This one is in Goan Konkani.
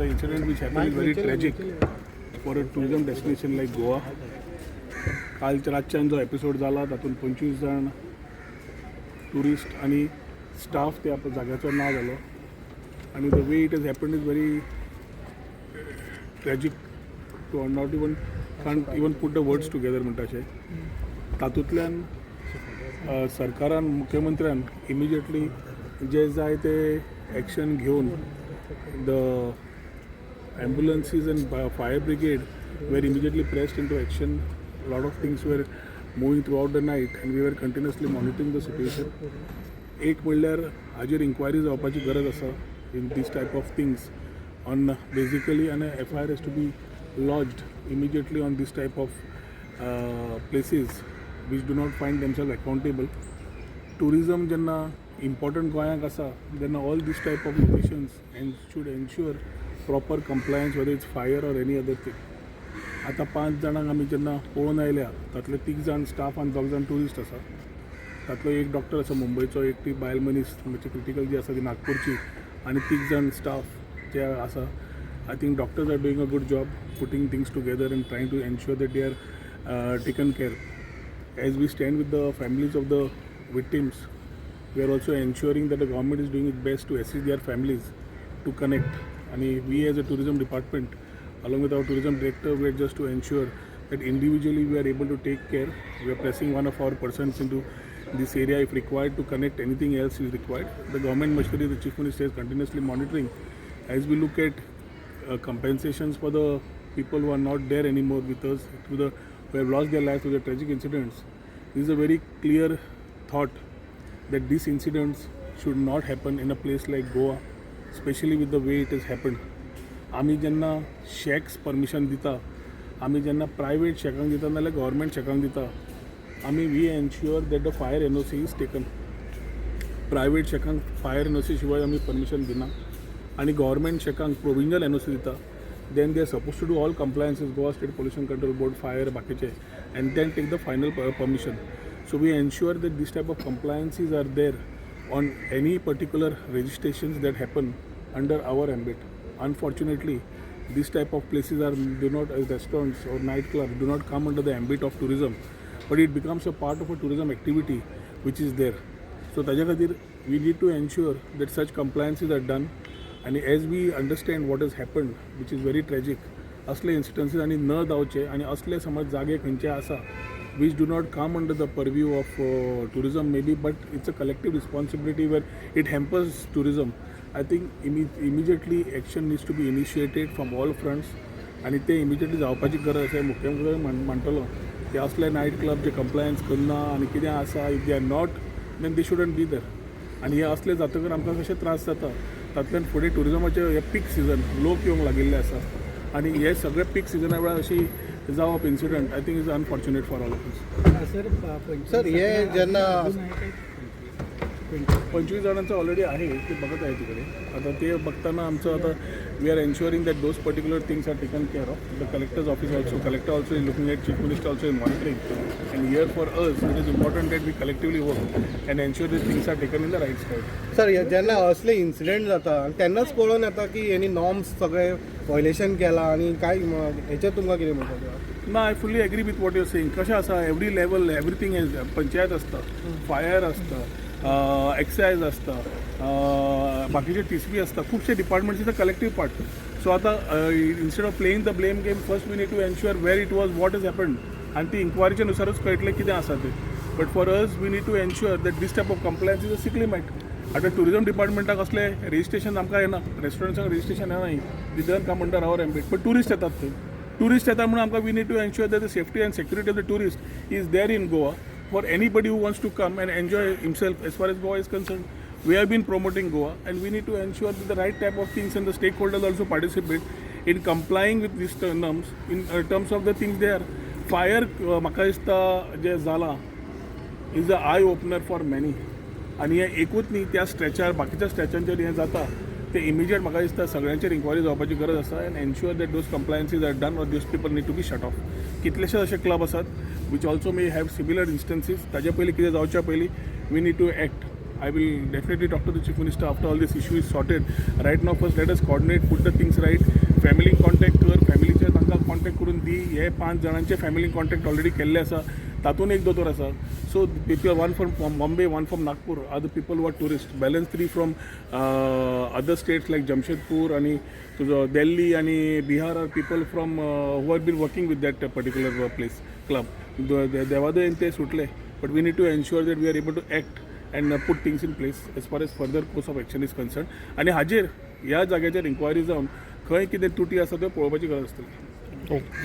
The incident which happened is very tragic for a tourism destination like Goa. काल रातच्यान जो एपिसोड जाला तातूंत 25 जाण ट्युरिस्ट आनी स्टाफ त्या जाग्याचो ना जालो आनी the way it is happen is very tragic to not even can't even put the words together म्हणटा अशें. तातूंतल्यान सरकारान, मुख्यमंत्र्यान इमिजिएटली जे जाय ते एक्शन घेवन the ambulances and fire brigade were immediately pressed into action. A lot of things were moving throughout the night and we were continuously monitoring the situation. एक म्हणल्यार हाजेर इन्क्वायरी जावपाची गरज आसा in this type of things on basically, आनी FIR has to be lodged immediately on this type of places which do not find themselves accountable. Tourism जेन्ना इम्पॉर्टंट गोंयांक आसा तेन्ना all this type of locations and should ensure proper compliance, whether it's fire or any other thing. आतां पांच जाणांक आमी जेन्ना पळोवन आयल्या, तातले तीग जाण स्टाफ आनी दोग जाण ट्युरिस्ट आसा. तातलो एक डॉक्टर आसा मुंबयचो, एक ती बायल मनीस म्हणजे क्रिटिकल जी आसा ती नागपूरची आनी तीग जाण स्टाफ जे आसा. I think doctors are doing a good job putting things together and trying to ensure that they are taken care. As we stand with the families of the victims, we are also ensuring that the government is doing its best to assist their families to connect. And we as a tourism department, along with our tourism director, we are just to ensure that individually we are able to take care. We are pressing one of our persons into this area if required to connect, anything else is required. The government machinery, the Chief Minister is continuously monitoring. As we look at compensations for the people who are not there anymore with us, to the who have lost their lives to the tragic incidents, this is a very clear thought that these incidents should not happen in a place like Goa, especially with the way it has happened. आमी जेन्ना शॅक्स परमिशन दिता, आमी जेन्ना प्रायवेट शॅकांक दिता नाल्यार गव्हर्मेंट शॅकांक दिता, आमी we ensure that the fire NOC is taken. Private शॅकांक fire NOC शिवाय आमी परमिशन दिना आनी गव्हर्मेंट शॅकांक प्रोविजनल एनओसी दिता. Then they are suppose to do all compliances, Goa State Pollution Control Board, fire, बाकीचे, and then take the final permission. So we ensure that this type of compliances are there on any particular registrations that happen under our ambit. Unfortunately, this type of places are do not, as restaurants or nightclubs, do not come under the ambit of tourism, but it becomes a part of a tourism activity which is there. So ताज्या खातीर we need to ensure that such compliances are done. आणि as we understand what has happened, which is very tragic, असले इन्सिडन्सीस आनी न जावचे आनी असले समज जागे खंयचे आसा which do not come under the purview of tourism maybe, but it's a collective responsibility where it hampers tourism, I think immediately action needs to be initiated from all fronts आनी ते इमिजिएटली जावपाची गरज आसा. मुख्यमंत्री म्हणटलो की असले नायट क्लब जे कंप्लायन्स करना आनी कितें आसा, if they are not, then they shouldn't be there. आनी हे असले जातकर आमकां कशें त्रास जाता. तातूंतल्यान फुडें ट्युरिजमाचे हे पीक सिजन, लोक येवंक लागिल्ले आसा आनी हे सगळे पीक सिजना वेळार अशी जावप incident, I think is unfortunate for all of us. Sir. Sir, हे जेन्ना 25 जाणांचं ऑलरेडी आहे, ते बघत आहे तिकडे. आता ते बघताना आमचं आता we are ensuring that those particular things are taken care of. The collector's office also, collector also is looking at, Chief Minister also is monitoring, and here for us it is important that we collectively work and ensure that things are taken in the right stride. Sir, हे जेन्ना असले इन्सिडेंट जाता आनी तेन्नाच कळोन येता की हेनी नॉर्म्स सगळे व्हायलेशन केला आनी काय हेचेर तुमकां कितें म्हणटा? ना, I fully agree with what you're saying. कशें आसा, every level everything is, panchayat आसता, फायर आसता, एक्सायज आसता, बाकीचे टीसीबी आसता, खुबशे departments is a collective part. So आतां instead of playing the blame game, first we need to ensure where it was, what is happened, आनी ती इन्क्वायरीच्या नुसारूच कळटलें कितें आसा तें. But for us, we need to ensure that this type of compliance is a strictly met. आतां ट्युरिजम डिपार्टमेंटाक असले रजिस्ट्रेशन आमकां येना, रेस्टॉरंट्सांक रजिस्ट्रेशन येना, they don't come under our ambit, but tourist येतात थंय. ट्युरिस्ट येता म्हणून आमकां we need to ensure that the safety and security of the tourist is there in Goa for anybody who wants to come and enjoy himself. As far as Goa is concerned, we have been promoting Goa and we need to ensure that the right type of things and the stakeholders also participate in complying with these norms in terms of the things there. Fire, म्हाका दिसता जें जालां is a eye opener for many. आनी हें एकूच न्ही, त्या स्ट्रेचार बाकीच्या स्ट्रेचांचेर हें जाता ते इमिजिएट म्हाका दिसता सगळ्यांचेर इन्क्वायरी जावपाची गरज आसा and ensure that those compliances are done or those people need to be shut off. कितलेशे अशे क्लब आसात which also may have similar instances. ताजे पयलीं कितें जावच्या पयलीं we need to act. I will definitely talk to the Chief Minister after all this issue is sorted. Right now, first let us coordinate, put the things right. फॅमिलीक कॉन्टॅक्ट कर, फॅमिलीचे तांकां कॉन्टॅक्ट करून दी. हे पांच जाणांचे फॅमिलीक कॉन्टॅक्ट ऑलरेडी केल्ले आसा. तातूंत एक दोतोर आसा. So people, one from Bombay, one from Nagpur are the people who are tourist. Balance three from other states like Jamshedpur आनी तुजो दिल्ली आनी Bihar are people from who are been working with that particular place, club. देवादयेन ते सुटले, but we need to ensure that we are able to act and put things in place as far as further course of action is concern. आनी हाजेर ह्या जाग्याचेर इन्क्वायरी जावन खंय कितें तुटी आसा त्यो पळोवपाची गरज आसतली. ओके.